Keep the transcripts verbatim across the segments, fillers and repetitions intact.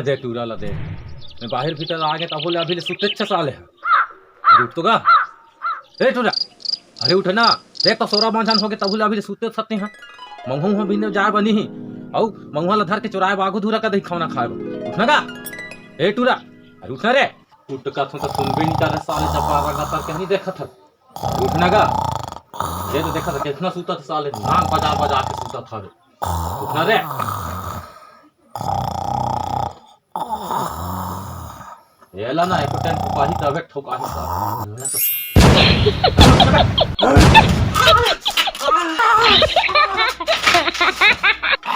दे टूरा ला दे। मैं बाहिर भीतर आ गे तभो ले अभी ले सुते छ साले ह। अरे उठ तो गा। ए टूरा, अरे उठ ना। देख तो सोरा बांझन हो गे तभो ले अभी ले सुते सते ह। महुआ उहाँ बिने जाए बनी ही। अउ महुआ ला धर के चोराए बागू धूरा का दही खाना खाए बर। उठ ना गा। ए टूरा, अरे उठ ना रे। उठ का थों तो सुनबे नहीं करे साले चपार रंगा तर के नहीं देखत ह। उठ ना गा। ये तो देखत ह कितना सुतत साले नाक बजा बजा के सुतत हवे। उठ ना रे। ये ला ना, एको टाइम ठोकाही, तबे ठोकाही साला।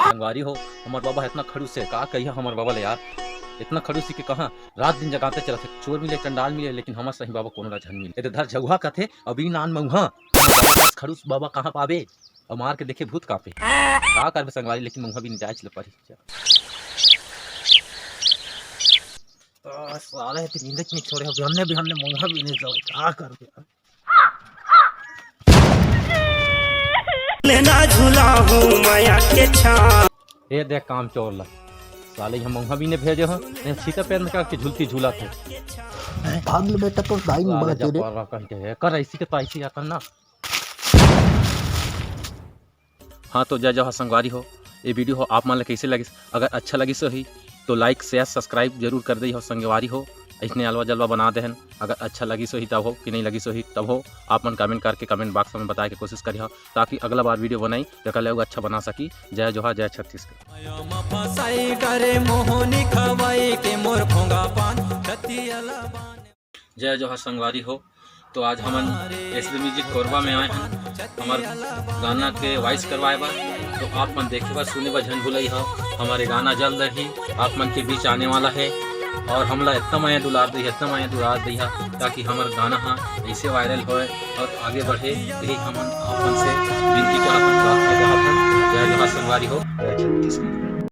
संगवारी हो, हमर बाबा इतना खड़ूस हे, का कहिया हमर बाबा ले यार, इतना खड़ूस हे कि कहाँ रात दिन जगाते चलत हे, चोर मिले, चंडाल मिले, लेकिन हमर सही बाबा कोनो ला झन मिले। ए तो धर झउहा कथे, अभी नान मउहा, हमर बाबा पास खड़ूस बाबा कहाँ पाबे? अउ मार के देखे भूत कांपे। का करबे संगवारी, लेकिन मउहा भी नहीं जाए चल पड़ी। तो साले ते नींद नहीं छोड़े हो, हमने भी हमने मउहा भी नहीं जाए, का करबे? लेना झूला हूँ माया के छाँव। ए देख काम चोर ला, साले हम मउहा भी नहीं भेजे हो, ने सीता पैर में का के झूलती झूला थे। भाग ले बेटा, तोर दाई साले मर जब तेरे। पर कहीं के है, कर ऐसी के तो ऐसी या करना। हाँ, तो जय जोहार संगवारी हो, ये video हो आप मन ला कैसे लगिस? अगर अच्छा लगिस होही, तो like, share, subscribe जरूर कर दे हो संगवारी हो। इसने अलवा जलवा बना दे हन। अगर अच्छा लगिस होही तब हो कि नहीं लगिस होही तब हो, आप मन comment करके comment box में बताए के कोशिश करिहा, ताकि अगला बार video बनाई, तेकर ले अउ अच्छा बना सकी। जय जोहार, जय छत्तीसगढ़। माया म फसाई डरे मोहनी खवाई के मोर खोंगा पान छतिया ला बान। जय जोहार संगवारी हो। तो आज हमन एस बी म्यूजिक कोरबा में आए हन हमर गाना के voice करवाए बर। तो आप मन देखे बर सुने बर झन भूलई हो, हमर गाना जल्द ही आप मन के बीच आने वाला है। और हमला इतना माया दुलार दई, इतना माया दुलार दई हा, ताकि हमर गाना हा ऐसे viral होए और आगे बढ़े, यही हमन आप मन से विनती करत हन, प्रार्थना करत हन। जय जोहार संगवारी हो, जय छत्तीसगढ़।